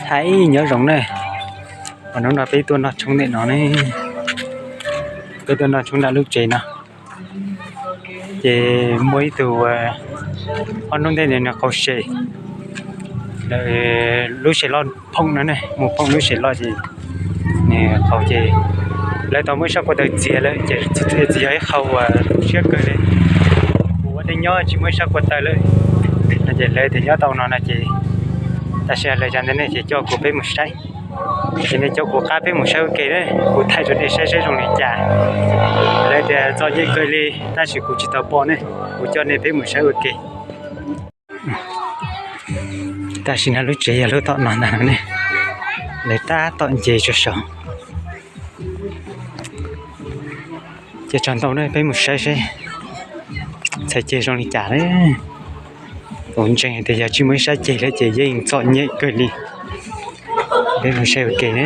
Hais nyob zoo ne, hnub no peb tuaj noj tshoob ntawm no ne, peb tuaj noj tshoob nram lub tsev no, ces muaj ib tug, ob hnub ntej nws qaug se, lub se loj phoom no ne, mus phoom lub se loj ces nws qaug ces lawv tau muab ib sab ko taw txiav lawm ces txiav txiav yog ib qho uas tu siab kawg li. Kuv ua neej nyob tsis muaj ib sab ko taw lawm no ces lawv tias nyob tau no no ces tam sim no lawv cov ntawd ne ces coj kuv peb mus saib. Ces nej coj kuv qab peb mus saib ua ke na, kuv thaij rau nej saib saib zoo li cas. Lawv tias txom nyem kawg li tab sis kuv tsis tau pom ne, kuv coj nej peb mus saib ua ke. Tam sim no lub tsev yog lub tom no ntag ne, lawv tab tom nce tsuag saud. Ces tsaus ntau na, peb mus saib saib txhais ceg zoo li cas lawm. Kuv ntseeg tias yog tsis muaj ib sab ceg lawm ces yeej txom nyem kawg li. Peb mus saib ua ke ne.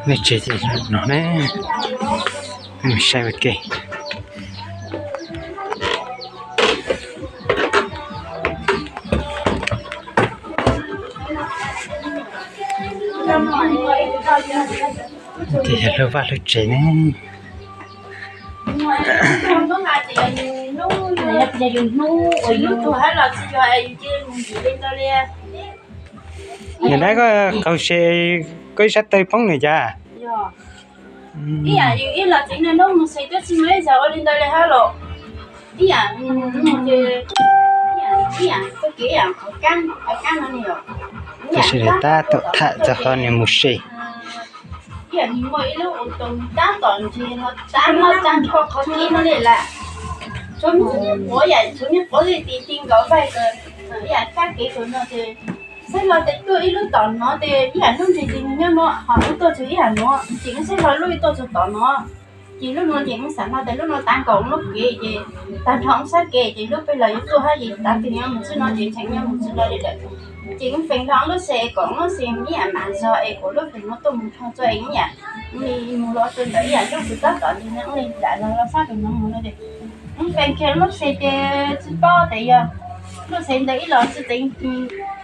Lub tsev ces no ne, peb mus saib ua ke. Ces yog lub vaj lub tsev ne. Yog dab koj qaug se koj ib sab taw poob nws cas? Ib yam yus ib los tsev neeg nyob mus se twb tsis muaj ib zaug ua li ntawd li hab los. Ib yam, ib yam, ib yam txoj kev ib yam qhov kab, qhov kab no ni yom. Tab sis lawv tab tom tham txog qhov nws mus se. Ib yam nws muaj ib lub ua tus tab tom ntsis no tab muab tag nrho qhov kev no li lawm. Tshuav me nyuam quav yam, tshuav me nyuam quav li tis ti nkaus vaig kawg, ib yam kab kev kawg no ces saib hlo tes tuaj ib lub tom no ces ib yam lub nrig nrig nyob no, ho lub tuaj txug ib yam no, ces saib hlo lub tuaj txug tom no. Ces lub no ces wb xav hlo tias lub no tav nkaus lub kev ces tag nrho wb sab kev ces lub pem los yuav tuaj hab ces tav twg nyob mus txij no ces tseem nyob mus txij no li lawm. Ces wb feem hlo lub se kom lub se ib yam mam zog es kom lub feem no tuaj mus dhau txog es ib yam li mus los rau ntawm ib yam lub kws tab tom ntawd no wb li lam los los sab kawg no mus no ces wb feem kiag lub se ces tsis paub tias yog lub se ntawd ib los tsis teev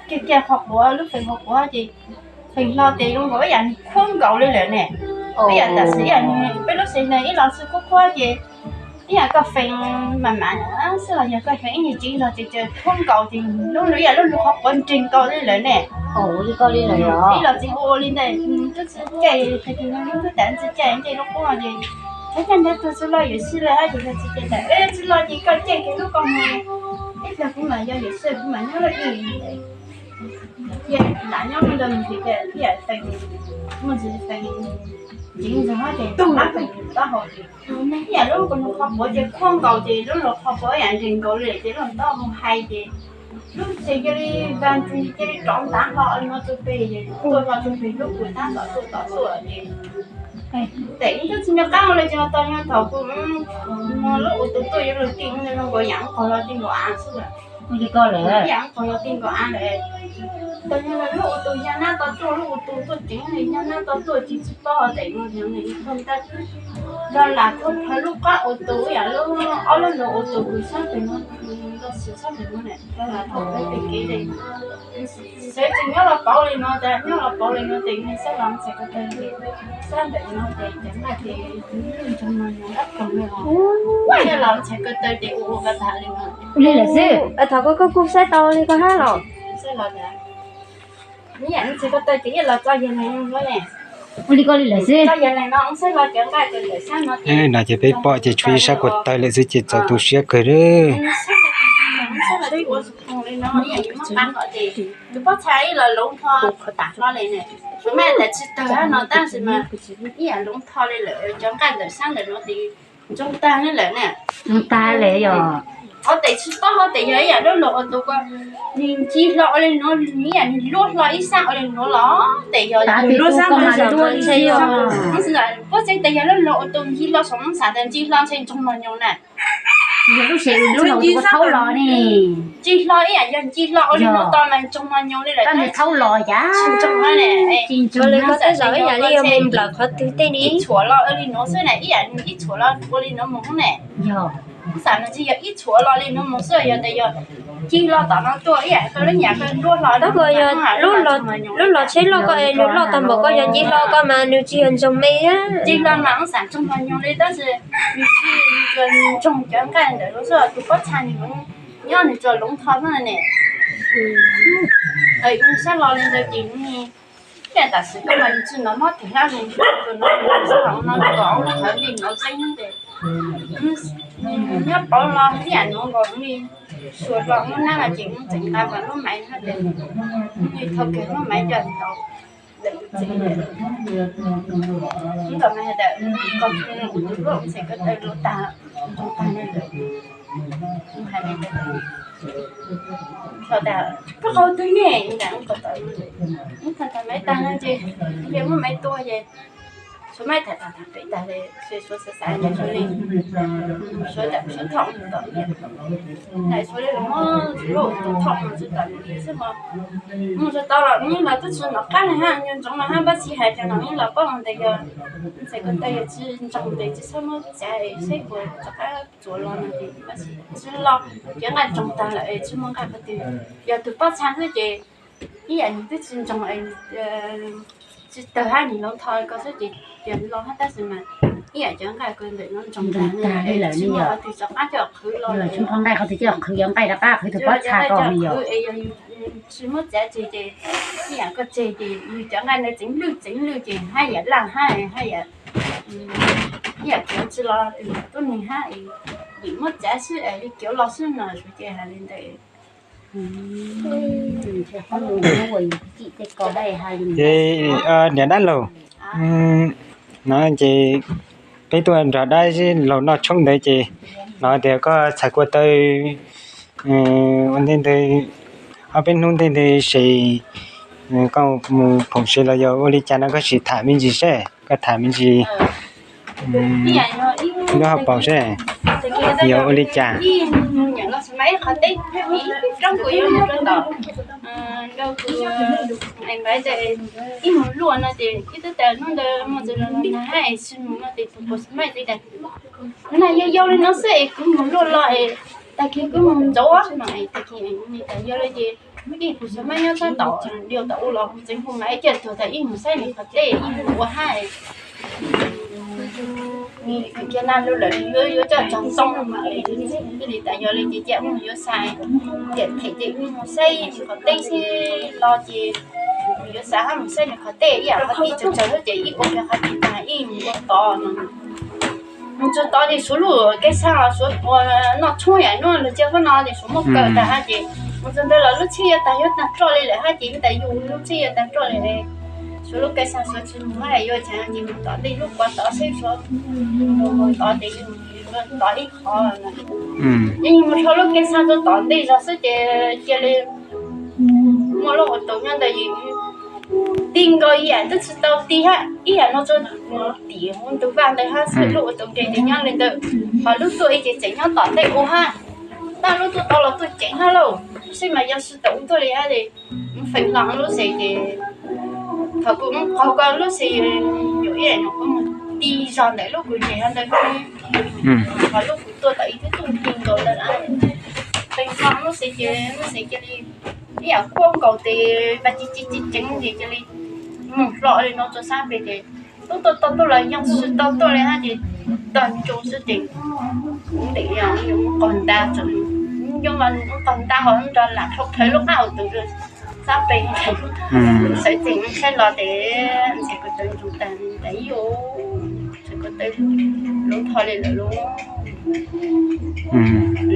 kiag kiag qhov quav, lub feem qhov quav ces feem hlo ces zoo nkaus ib yam nws khuab nkaus li lawm ne. Ib yam tam sim ib yam nws peb lub se ntawd ib los tsis khuab khuab ces ib yam koj feem mam mam xwb los yog koj feem ib nyuag tsev zog ces khuab nkaus ces lub ib yam lub lub qhov quav nrig nkaus li lawm ne. Ib los tsis ua li ntawd, twb tsis caij, qhov twg no twb tas tsis caij, nce lub qub no ces thov caij nrog tug txwv los yuav sij lawm hab ces txwv tias tas txwv los ces koj caij kiag lub ko mus, ib pliag kuv mam yog yuav sij kuv mam nyob lub ib ntawd. Cia lam nyob ntawd mus ces ib yam feem, muaj ntsis feem ceev ntxog hab ces qab feem taub hau ces ib yam lub ko nws qhov quav ces khuab nkaus ces lub lub qhov quav ib yam nrig nkaus li ces lub taub hau hais ces lub se cia li vas ntxwg cia li rov ntav hlo no rau pem ces tuaj hlo rau pem lub kws tab tom tuaj tom tuaj ces tes twb tsis nco qab ua li ces tau nyob thaum kuv lub ua tus tuaj yuav luag tij zoo nkaus yam qog hlo tij nkaus av xwb. Ua li ko lawm, yam qog hlo tij nkaus av lawm. Tau nyob lub ua tus yog nab tau tuaj, lub ua tus tuaj tseev li yog nab tau tuaj ces tsis paub hov tes no yog nws thaj tab yog lam thauj plhawv lub qab ua tus ib yam lub ob lub lub ua tus kws sab pem no, lub xwm sab pem no ne, yog lam thauj plhawv pem kev li. Xwv tseem nyob los pauv li no tas, nyob los pauv li no ces nws xab los txhais ko taw ces, xab ntawm no ces cov nqaij ces nws ntsoog no nyob dab koog li os. Xab los txhais ko taw ces ua ua ko taw li no. Li lawm xwb, thaum koj kuj saib tau li ko hab los. Xab los tas, ib yam txhais ko taw ces ib los txoj yawg neeg no ne. Ua li ko li lawm xwb, txoj yawg neeg no xab los cov nqaij ces ntawm xab no ces, no ces peb pom ces tshuav ib sab ko taw lawm xwb ces txaus tu siab kawg li. Xab los ua li no, ib yam muab qab no ces tus pob txha ib los lov nrho hlo li ne. Kuv maj tas tsis tawg hab no tab sis mas ib yam lov nrho li lawm, cov nqaij ntawm xab ntawm no ces ntsoog tag li lawm ne. Ntsoog tag li yog, hov tes tsis paub hov tes yog ib yam lub lov ua tus ko, nws ncig hlo ua li no, ib yam nws luab hlo ib sab ua li no los tes yog, tes yog lub lov ua tus ncig hlo saum noob xav tas ncig hlo ntshe ntsoog mos nyoos na. Yog lub se lub lov ua tus ko thaub los ne. Ncig hlo ib yam yog ncig hlo ua li no tos mas ntsoog mos nyoos li lawm, thaub los cas tsis ntsoog ne. Tsis ntsoog li ko tej zaum ib yam li yog mus nplawm qhov twg tej ne, ib tshuam los ua li no xwb na, ib yam ib tshuam los ua li no mus ne. Yog Xam no tsis yog ib tshuav los li no mus xwb, yog tias yog cig los tom no tuaj ib yam koj lub nyam koj nruab hlo. Tab koj yog lub los tsheb loj koj es nws loj tag npaum koj yog ncig hlo koj mas nws tsis yog ntsoog me. Cig los mas ub xam ntsoog los nyoog li tab sis nws tsis ntsoog cov nqaij ntawm lub xwb, tus pob txha nws nyob nws tsuas loov tho xwb ne. Sab los li ntawd ces nws tam sim koj mas nws tsis hnov mob tim hlab zus, tus no xwb los no kom qhov li no tseeb ces nyob pauv los ib yam no nkaus li. Suav los muab nab no ces mus tseem nqa mas lub maiv no ces nws thau kiag lub maiv coj ntawm tus txiv. Ib kom mas hais tias koj tus lub ntxhais ko taw luv tag, ntsoog tag ne lawm. Hais li ntawd, koj qhov twg ne ntawm ko taw, ib tag tag maiv tag no ces yog muab maiv tua ces Suav maiv tham tham tham pem tag li, Suav xav xav li, Suav tham Suav thom tom niam, Suav li los muab Suav lub tus thom mus tsis tom niam xwb ho. Mus tsis tau los nws los twb tsis nov qab li hab, nco ntsoov los hab, Npab Xis hais rau no nws los paub ntawd yog ntxhais ko taw yog tsis ntsoog tes tsis txhob muab txav es saib puas rov qab txuas los no ces Npab Xis tsis los, cov nqaij ntsoog tag lawm es tsis muaj nqaij qhov twg, yog tus pob txha xwb ces ib yam nws twb tsis ntsoog, tsis tawg hab nws loov tho ko xwb ces los hab tab sis mas ib yam cov nqaij ko ntawm no ntsoog tag li lawm, tsis muaj qhov twg rov qab coj qhwv los, tsis muaj nqaij qhov twg coj qhwv, yog nqaij rov qab qhwv tus pob txha ko li yog. Tsis muab txav tseg ces ib yam koj tseg ces yus cov nqaij ntawd txeev lwj txeev lwj ces hab yam laj hab hab yam, ib yam kiav tsis los tuab neeg hab, vim muab txav xwb li kiav los xwb no ces hais li ntawd. Niam dab laug, no ces peb tuaj nrog dab laug noj tshoob ntawd ces no tias koj txhais ko taw ua ntej ntawd, ob peb hnub ntej ntawd ces koj mus phoom sev los yog ua li cas no koj sim tham me ntsis seb, koj tham me ntsis lub hauv paus seb yog ua li cas. Ib mus luaj no ces ib tug tas hnub ntawd muaj ntxhais los nag hab es tsis mus no ces tus puas tsis meej txiv tas, nag yau yau li no xwb es kuv mus luaj los es tag kis kuv mus ntxov no es tag kis tas yau li ces ib puas tsis meej nyob sab tom diaus tom ub los tseev hu mas ib ciaj tuag tas ib mus saib nws qhov tej ib mus ua hab es nws kiag nag lug lawm nws yuav yuav coj txog ntoo mas thiaj li tas yau li ces cia mus yuav xa tiam them ces mus saib nws qhov tej xwb los ces mus yuav xa hab mus saib nws qhov tej ib yam qhov tid tsawg tsawg xwb ces ib ua kiag qhov tid tag ib mus ua tod no. Mus txog tod ces Suav lub kev xa los Suav ua noj tshoob yam no lug cia huab no ces Suav muab kaw tag hab ces mus txog ntawd los lub tsheb yuav tag yuav tag roj li lawm hab ces tas yus lub tsheb yuav tag roj li. Suav lub kev xa Suav tsis mus hab yuav tsav ces mus tom ntej lub kuav tod xwb Suav mus tod ces tod ib qho. Yeej mus dhau lub kev xa rau tom ntej zog xwb ces cia li muaj lub ua taus nyob ntawd ti nkaus ib yam twb tsis tau ti hab ib yam no tsuas tim ntug vaj ntawd hab xwb lub ua taus nres ces nyob li ntawd. Ho lub tuaj ib ces tseem nyob tom ntej ua hab. Tab lub tuaj tau los tuaj ceev hab lauj, seb mas yog tsis tau tuaj li hab es feem hlo lub xes ces thaum kuv qaug ko lub xes yuav ib yam nyuam qhuav mus ti zog ntawm lub kuv nres hab ntawd. Ho lub kuv tuaj tom ib twb tuaj ti nkaus ntawd. Feem hlo lub xes ces lub xes cia li ib yam quaj nkaus tes vaj ci ci ci ceev ces cia li mus hlo li no rau sab pem ces tub tuaj tau tuaj los yeej tsis tau tuaj li hab ces tag ntsoov xwb ces kuv ntim qaug nta, nco qaug nta ho nrog lam dhau plhawv lub qab ua tus sab pem. Sawv tsees saib los tes ntxhais ko taw ntsoog tag ntawd ib ua ntxhais ko taw lub tho li lawm lauj.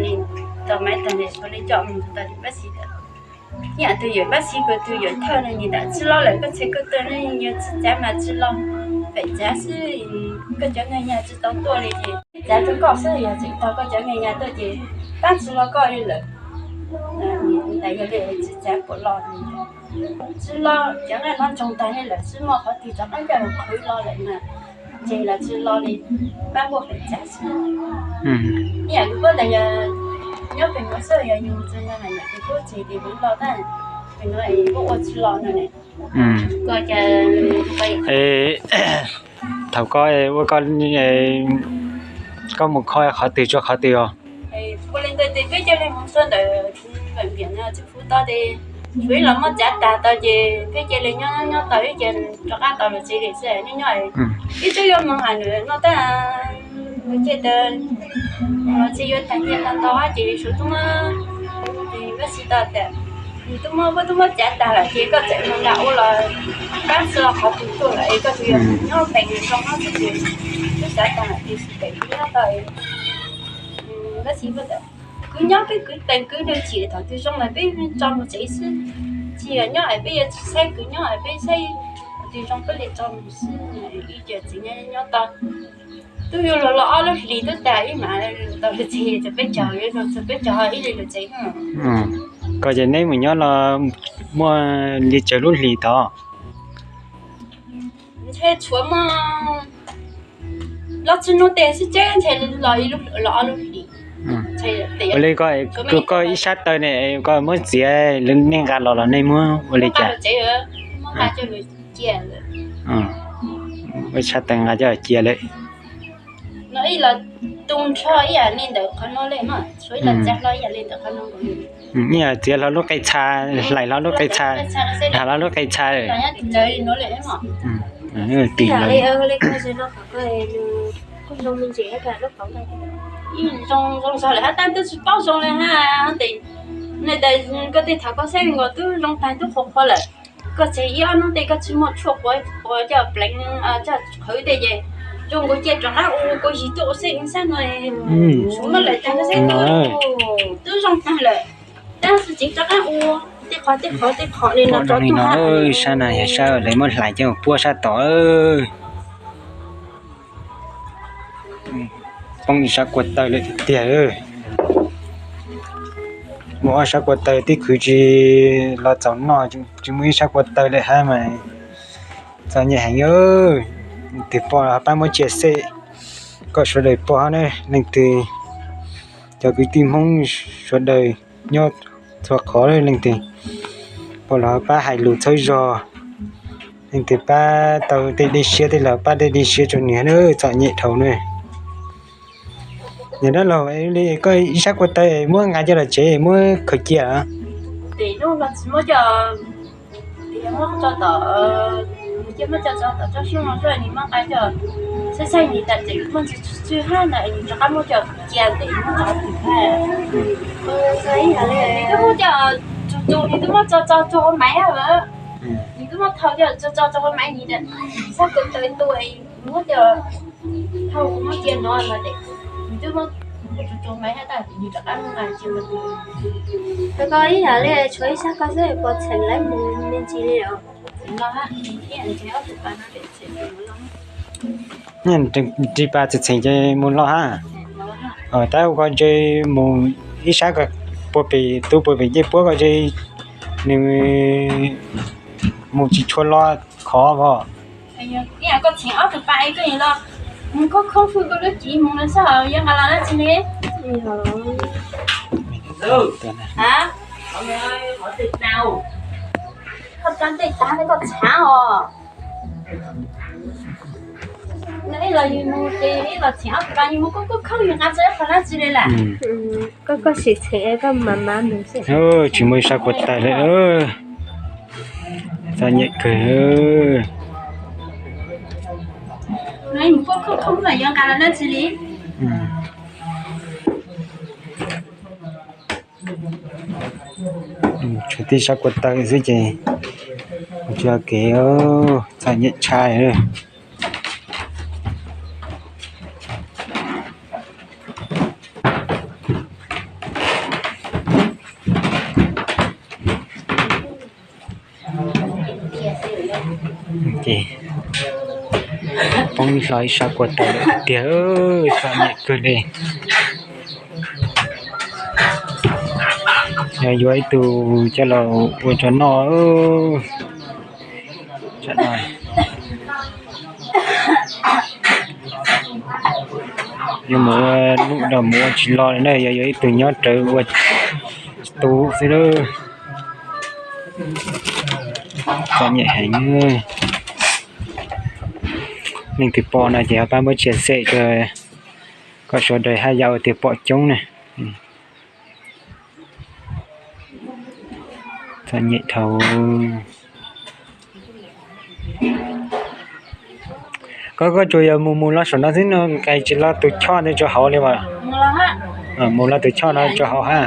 Li tau maiv tag nws ua li coj mus tau li Npab Xis tas ib yam tus yawm Npab Xis ko tus yawm thawj no nim tas tsis los lawm koj ntxhais ko taw no yog tsis txav mas tsis los, pem txav xwb, koj cov nqaij nyag tsis tau tuaj li ces txav rau koj xwb yog tseem tau koj cov nqaij nyag tuaj ces pab tsis los koj li lawm. Nim tas yog li tsis txav puas los, tsis los cov nqaij no ntsoog tag li lawm tsis muaj qhov twg rov qab coj los qhwv los lawm na. Ces los tsis los li, pab npuaj pem txav xwb. Ib yam kuv paub tas yog nyob pem nuav xwb yog yus tsis nyob na yom, kuv paub tseg tias kuv los tab sis nuav kuv ua tsis los no ne. Thaum koj ua koj, koj mus kho qhov twg tsuas qhov twg os? Hmoob tuaj ntawm Veem Viam no txiv pub tod ces, suav ib los muab txiav tag tau ces peb cia li nyob nyob tau ib ces rov qab tau lawm tsev li xwb nyob nyob. Ib twb yuav moog hais nws no tab sis tas tsis yuav tag nyiaj tau ntau ces suav tub muab, ces Vajtswv tau tas nws tub muab, koj tub muab txiav tag lawm ces koj txawm moog nram ua los pab txog qhov twg tuaj lawm es koj tsuas yog nyob pem nws zoo no xwb ces twb txiav tag lawm ces tsis pem nyob tau. Vajtswv, kwv nyob peb kwv teem kwv dua chim thaum twg zoo lawm peb tso mus tsev xwb. Tsis yog nyob es peb yuav tsis saib kwv nyob es peb saib thaum twg zoo peb li tso mus xwb. Ib co txiv nyob nyob tau, twb yuav los los ob lub hlis twb tag ib mas tau lawm tsev, txawm peb caug yuav zoo txawm peb caug ib li lawm tsev. Koj ces neb mus nyob los muaj li tsawg lub hlis tod? Ntshe tshuav muaj los txog hnub tej xwb ces ntshe los ib lub los ob lub hlis. Ua li koj, koj ib sab taw ne koj muab txiav lawm nej nqa los los nej muab ua li cas? Ua ib sab taw nqa coj cia lawm. No ib los tu nrho ib yam li ntawm qhov no li, ib yam txiav hlo lub qe txha, hlais hlo lub qe txha, hais hlo lub qe txha. Ib yam li, ib zoo zoo lawm hab tab twb tsis paub zoo li hab. Tes, nej tas koj tej thaum koj saib nkaus twb zoo tag twb qhuav qhuav lawm. Koj tseg ib ob hnub tej koj tsis muaj tshuaj qhuav qhuav coj pleev coj qhwv tej ces zoo nkaus cia rov qab ua kua yig tuaj ua xwb xab no. Suav muab lawm tag koj saib twb zoo tag lawm. Tab sis tseem rov qab ua tej qhov tej qhov tej qhov li no rov tuaj. Sab no yog sab lawv muab hlais coj puab sab tod. Poob ib sab kua taw lawm tiag tiag. Muaj ob sab kua taw tib khwv tsis los txaus noj, tsis muaj ib sab kua taw lawm hab mas txom nyem heev. Leej twg pom los pab muab tsia xem kom sawv daws pom hab ne. Leej twg cov kwv tij Hmoob sawv daws nyob txhua qhov, leej twg pom los pab hais lus txhawb zog, leej twg pab tau tej dej siab tej los pab tej dej siab rau nws na, txom nyem dhau na. Yog dab laug li koj ib sab kua taw muab nqa coj los tsev muab khaws cia. Tes lub no tsis muab coj, muab tso tom, cia muab tso tso tom tsob xyoob no xwb, nws muab nqa coj saib saib nws tas tseem muaj ntsis tsw hab ntawd nws rov qab muab coj cia tes muab tso twg hab. Nws twb muab coj tsuag tsuag, nws twb muab tso tso tsuag ua maiv hab lawm. Nws twb muab thau coj tso tso tso ua maiv nws tas sab kua taw tu muab coj thau muab cia no no tes nws twb muab tsuag tsuag maiv hab tas nws rov qab muab nqa cia ua twg. Koj ib yam li tshuav ib sab koj xwb puas txheem lawv mus me ntsis li os? Nrig pas txheem txheem ces mus los hab. Tab ua koj ntshe mus ib sab koj puag pem tub puag pem ncej puab koj ntshe nws mus tsis tshua los khov os. Koj txheem ob tug pas koj los mus khoob khoob fwj koj lub civ mus no xwb yuav nqa los dab tsi li? Koj txheem tej tag koj txhav os. Ib los yus mus ces ib los txheem ob tug pas yus mus khoob khoob yus nqa tau ib qho dab tsi li lawm. Koj, koj sim txheem koj mas mas mus xwb. Tsis muaj ib sab kua taw li. Txom nyem kawg. Mus khoob khoob khoob los yuav nqa los dab tsi li? Tshuav tib sab kua taw xwb ces tsis ua kev, txom nyem tshaj. Ces poob hlo ib sab kua taw lawm tiag, txom nyem kawg li. Yog yuav ib tug coj los ua rau noj. Yuav mus ua lub los mus ua tsis los li na, yog yuav ib tug nyob rawv ua tu xwb lawm. Txom nyem heev. Leej twg pom no ces ho pab muab tsia xem rau kom sawv daws haj yam ua tiag pom coob na. Txom nyem dhau. Koj, koj tsuas yog mus mus los saum no xwb no, kais tsis los tus choj ntawd rau hauv li as? Mus los tus choj no rau hauv hab.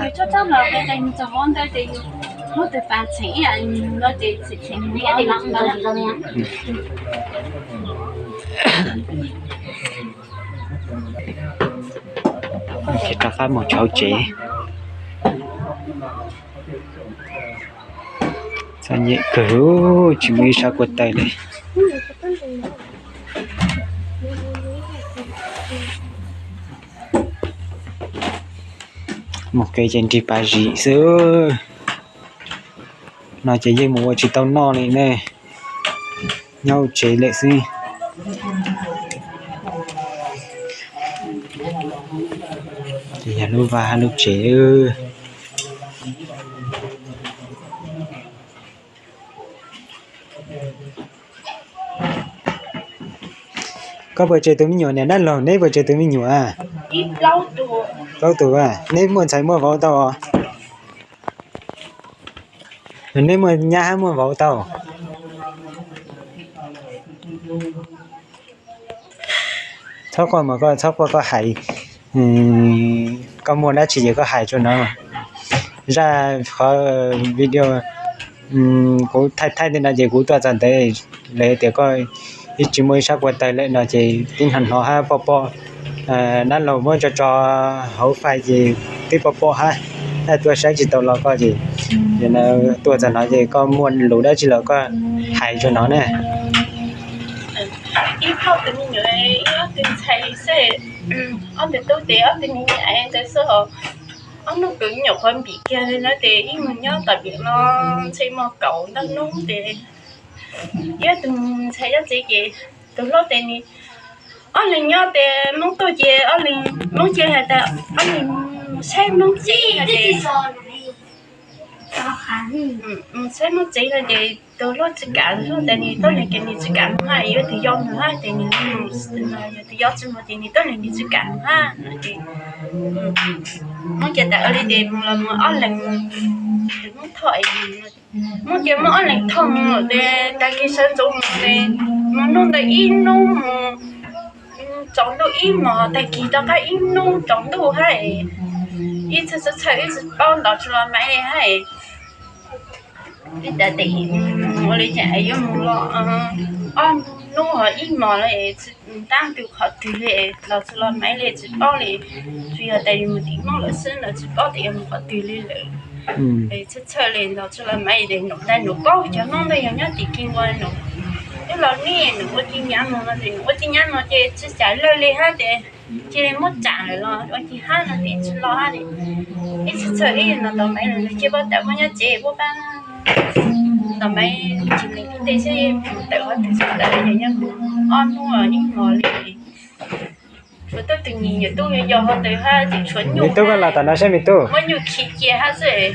Ces rov qab mus tshauv tsev. Txom nyem kawg, tsis muaj ib sab kua taw li. Mus kev ces nrig pas zim xwb. No ces yeej mus ua tsis tau noj li ne, nyob hauv tsev lawm xwb. Ces yog lub vaj hab lub tsev. Koj puas tseg tus me nyuam niam dab laug, neb puas tseg tus me nyuam? Plaub tus. Neb muaj ntxhais muaj vauv tau os? Neb muaj nyab hab muaj vauv tau? Txhob quaj mas, koj txhob quaj, koj hais, koj muaj dab tsi ces koj hais rau no. Zaj qhov video kuv thaij thaij tej no ces kuv tuaj txog ntawd, lawv tias koj ib tsis muaj ib sab kua taw lawm no ces tib hnov hnov hab pom pom dab laug muab tso tso hauv fais ces twb pom pom hab, tuaj saib tsis tau los koj ces tuaj txog no ces koj muaj lus dab tsi los koj hais rau no ne. Ib phauj tus me nyuam, ib ob tug ntxhais xwb, ob tug tub ces ob tug me nyuam ntawd xwb os. Ob hnub kwv nyuam qhuav npim kiag li na ces ib mus nyob tom pem no ntshe muaj kaum ntau hnub ces ib tug ntxhais nyob tsev ces tus hlob ces nws ob leeg nyob ces Hmoob tuaj ces ob leeg Hmoob cia hais tias ob leeg mus saib Hmoob tsev no ces mus saib Hmoob tsev no ces tus hlob tsis kam, tus hlob tias nws tuaj nws ces nws tsis kam mus hab, yuav tus yau mus hab ces nws, yog tus yau tsis mus ces nws tuaj nws, nws tsis kam mus hab no ces Hmoob cia tas ua li ces mus los mus ob leeg, Hmoob thoj Hmoob cia muab ob leeg thoj mus lawm ces tag kis sawv ntxov mus ces mus hnub ntawd ib hnub mus tsaus ntuj ib hmos, tag kis rov qab ib hnub tsaus ntuj hab, ib txhij txhawj ib txhij paub ntos tsis los Maiv li hab. Ib tas tes ua li cas yuav mus los ob hnub ho ib hmos lawm, tab twg qhov twg li los tsis los Maiv li tsis paub li. Tsuas yog tas yus mus tim Hmoob lawm xwb los tsis paub tias yuav mus qhov twg li lawm. Txhawj txhawj li los tsis los Maiv li, num tas num paub cov Hmoob ntawd yog nyob tim Kis Nkuas num, twb los nej num ua tij nyab no no ces num ua tij nyab no ces tsis cas lawj li hab ces cia li muab tsam lawm los ua tij hab no ces tsis los hab li. Ib txhij txhawj ib no ntos Maiv los cia pab tawm pab nyob tsev pab pab ntos Maiv tsis lees ib teg seb tawm qhov twg tawm los yog nyob ob hnub ib hmos li. Tshuav tub tus nyuam tub yau hov ntawd hab ces tshuav nyuj, me tub koj los tom no seb me tub, muab nyuj khi cia hab xwb.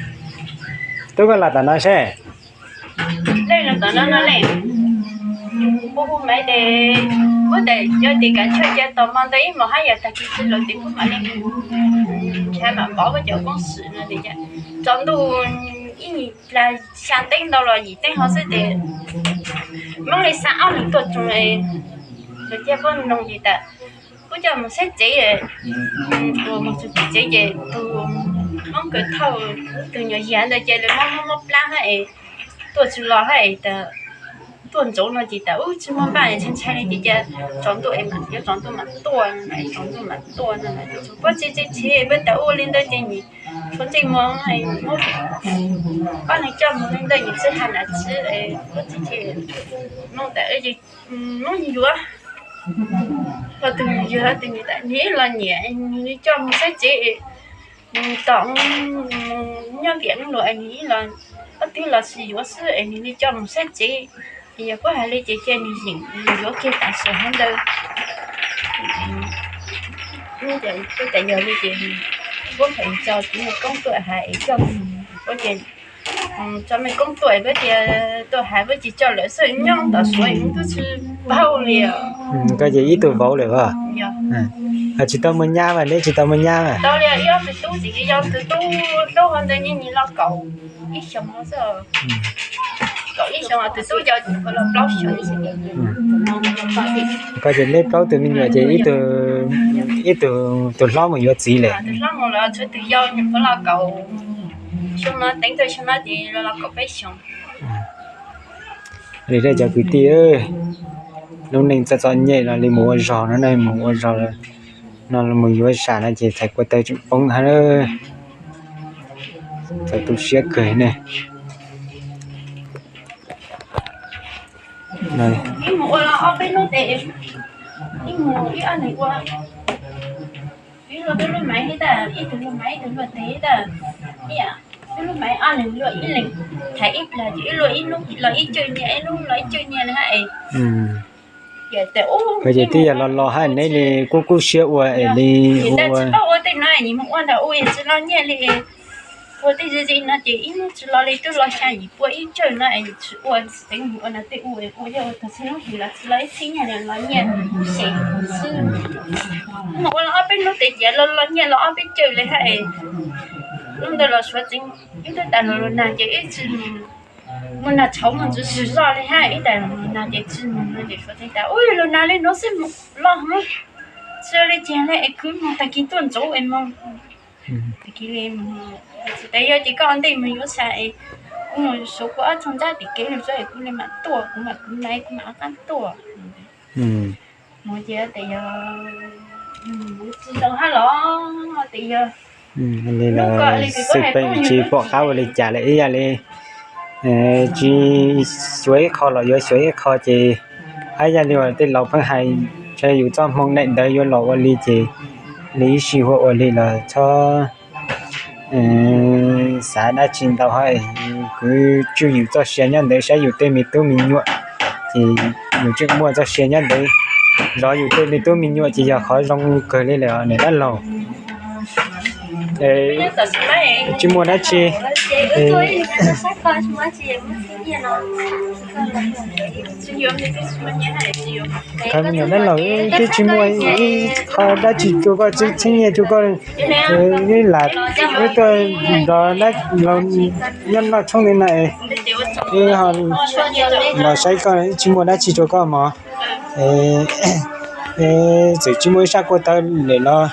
Tub koj los tom no seb. Leej los tom no no le. Kuv hu Maiv tes, kuv tes yog tes kav chawj cia tos hmo ntawd ib hmos hab yog tag kis tsis los tes kuv mam li nrhiav mam pov koj cov koob swm no tes cas tsaus ntuj ib nyuag plag xya teeb ntau los yim teeb hov xwb tes Hmoob li xa ob leeg tuaj tsoog es, tus cia pab noog ces tas kuj coj mus saib tsev, mus txog tim tsev ces tus Hmoob kawg thauj tus nyuam yaig ntawd ces lawv muab muab plab hab es tuaj tsis los hab es tas tuaj ntsoov no ces tas ub tsis muaj npaj ntshai ntshai li ces cia tsaus ntuj es mam, yuav tsaus ntuj mam tuaj, tsaus ntuj mam tuaj no. Puab tsev tsev tsev puab tas ua li ntawd ces nws tshuav ntsej muag, ob leeg coj mus li ntawd nws tsis has nam txiv, puab tsev tsev Hmoob tas Hmoob yuav, tus yawg tus nws tas nws ib los nyiam nws li coj mus saib tsev, tom nyob tiam luag nws ib los, ob tug los sis yuav xwb es nws li coj mus saib tsev. Yog puab hais li ces cia nws yeem yuav kiag tam sim hov ntawd. Puab tas yog li ces puab pheej tso tus me koob tuaj hais es coj, puab ces tso me koob tuaj es puab tias tuaj hais puab ces coj lawm xwb nyob tom Suav es twb tsis paub li os. Koj ces ib tug vauv lawm as. Tsis tau muaj nyab mas, neb tsis tau muaj nyab mas. Tau li, ib ob tus tub, txiv yau tus tub hlub ho ntawd nyias los kaum ib xyoos xwb. Kaum ib xyoos, tus tub yau los plaub xyoos. Koj ces neb plaub tus me nyuam ces ib tug, ib tug, tus hlob mus yuav txiv lawm. Tus hlob mus los tshuav tus yau nyuam qhuav los kaum xyoo no, teev tau xyoo no ces los kaum peb xyoos. Li cov kwv tij, lub neej txom txom nyem los li mus ua zog no ne, mus ua zog no mus yuav sam no ces txhais ko taw tseem poob hab. Txaus tu siab kawg ne. Ib mus ua los ob peb hnub tes, ib mus ib ob leeg ua, ib lub maiv tas, ib tug lub maiv ib tug lub tes tas, ib yam, ib lub maiv ob leeg luaj, ib leeg thaiv ib plag ces ib luaj ib hnub los ib cawj nyiaj, ib hnub los ib cawj nyiaj li hab es. Ces twb yog los los hab neb li kub kub siab ua es li ua. Tsis paub ua tej no es mus ua ntawd ua es tsis los nyiaj li. Ua tej ze ze no ces ib hnub tsis los li twb los xya yim pua ib cawj no es tsis ua, tsis teev mus ua no tej ua es ua yog ua tag txhia hnub hlis los tsis los ib txhib nyiaj li los nyiaj xyem xwb. Mus ua los ob peb hnub tes ces los los nyiaj los ob peb cawj li hab es. Hnub ntawd los suav tseev ib tug tas los los nag ces ib tsis mus, mus nag tshauv mus ntxwv zog li hab ib tas los los nag ces tsis mus no ces suav tseev tas ub los nag li no xwb mus los hov, tsis li ces li es khwv mus tag kis tuaj ntxov es mus. Tag kis li mus, tsis tas yog ces koj ua ntej mus yuav sam es kuv mus suav kuv ob txog ntsab tim kev lug tso es kuv li mam tuaj, kuv mam kuv na kuv mam qab tuaj. Mus ces tes yog tsis zoo hab los tes yog li los xwb peb tsis pom qab ua li cas lawm ib yam li tsis xyuav ib qho los yuav xyuav ib qho ces hab yam li uas tej laus pheej hais, yus txoj hmoo daim ntawv yuav los ua li ces li ib sij huam ua li los txhob xav dab tsi ntau hab. Kwv tswj yus txoj sia nyob ntawd saib yus tej me tub me nyuam, ces yus tseem muaj txoj sia nyob ntawd zov yus tej me tub me nyuam ces yog qhov zoo kawg li lawm niam dab laug. Tsis muaj dab tsi. Niam dab laug, twb tsis muaj ib qho dab tsi rua koj, txheeb nyiaj rua koj, lam wb tuaj nrog dab laug nyob noj tshoob li na, wb los saib koj, tsis muaj dab tsi rua koj mog. Txawm tsis muaj ib sab ko taw lawm los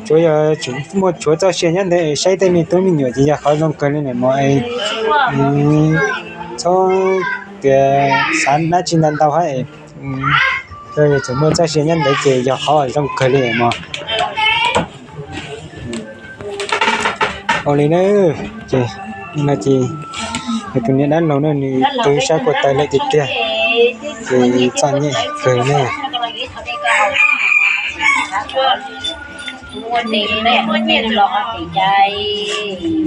tsuav yog muaj tshuav txoj sia nyob ntawd saib tej me tub me nyuam ces yog qhov zoo kawg li na mog. Txhob tias xav dab tsi ntau ntau hab, tsuav muaj txoj sia nyob ntawd ces yog qhov zoo kawg li mog. Ua li na, ces no ces tus niam dab laug no nws twb sab ko taw lawm tiag tiag, ces txom nyem kawg na. Ua tes ua nyiaj los tes cai,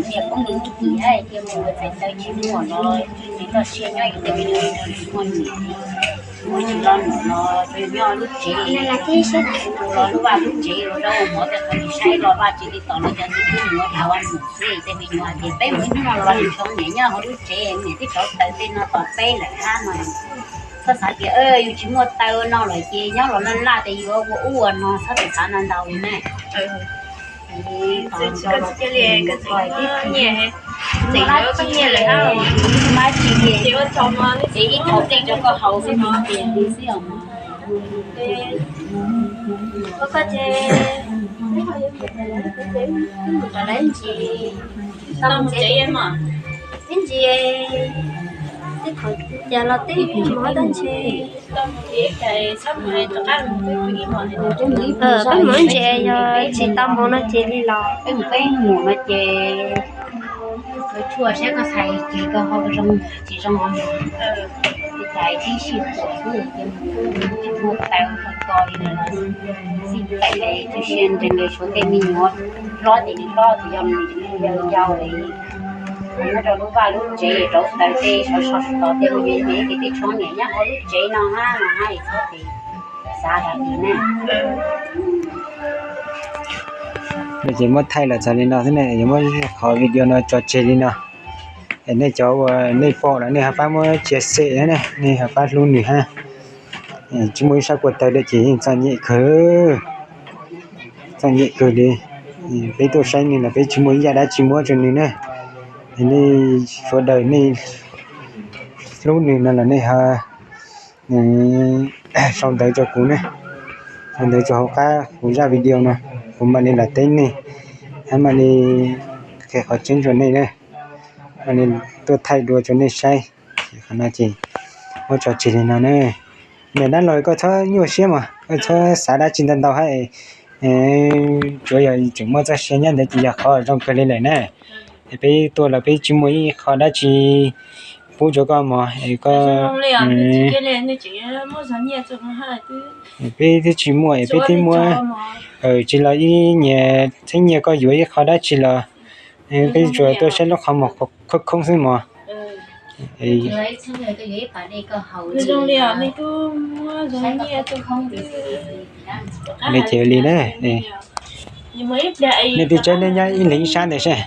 niam poob lub kis hab cia mus ua txhais chaw tsis muaj los, tsis txoj sia nyob yus tej me nyuam tsis muaj niam, tsis muaj yus los num los, yus nyob lub tsev, los lub vaj lub tsev los rau mov tej qhov yus saib los vaj tsev li tom no cov ntxwg tub muab rau ua num xwb, tej me nyuam hais tias peb mus ib hnub no los vaj tsev tsoo niam nyob hauv lub tsev, niam twb rauv taws tej no tom peb lawm hab no. Txhob xav tias yus tsis muaj taw no lawm ces nyob los laj laj tias yus ua ub ua no, txhob xav ntau ntau li na. Ib thaum tej rau koj haus xwb no ces li xwb os. Koj ces mus tom lawv ntsis, tau mus tsev, ib ntsis tej thaum cas los twb mus dab tsi. Peb mus ib ntsis yog tsis tau mus no ces li los peb mus, peb mus no ces tshuaj saib koj txhais ces koj ho zoo tsis zoo os. Txhais tib sij huam xwb ces mus tsis muaj taw ko li na los xij txais li tib si nrees li suav tej me nyuam hlob ces li hlob, tus yau li yau li. Nyob rau lub vaj lub tsev rauv taws tej sov so sov tod tej ua nyob nyob ces tej tshoob niam nyob hauv lub tsev no hab no hab es txhob xav dab tsi ne. Ces muab thaij los txog li no xwb ne, yuav muab qhov video no tso tseg li no. Es nej cov uas nej pom los nej ho pab muab share ne, nej ho pab hlub nws hab. Tsis muaj ib sab puas tawg li ces yeej txom nyem kawg, txom nyem kawg li. Peb tuaj saib nws los peb tsis muaj ib yam dab tsi muab rau nws na. Nej sawv daws nej hlub nws no los nej ho sau ntawv rau kuv ne, sau ntawv rau hauv qab kuv zaj video no, kuv mam li los teb nej, thiab mam li qhia qhov tseeb rau nej na, mam li tuaj thaij dua rau nej saib. Qhov no ces muab tso tseg li no na. Niam dab laug, koj txhob nyuaj siab mas, koj txhob xav dab tsi ntau ntau hab. Tsuav yog tseem muaj txoj sia nyob ntawd ces yog qhov zoo kawg li lawm na. Peb tuaj los peb tsis muaj ib qho dab tsi pub rau koj mog es koj, peb twb tsis muaj es peb twb muab, tsis los ib nyias txheeb nyias, koj yuav ib qho dab tsi los peb tsuas tuaj saib lub qhov muag khoob khoob xwb mog. Li ces li na, nej twb tsaib nej nyob ib leeg ib sab ntawd seb.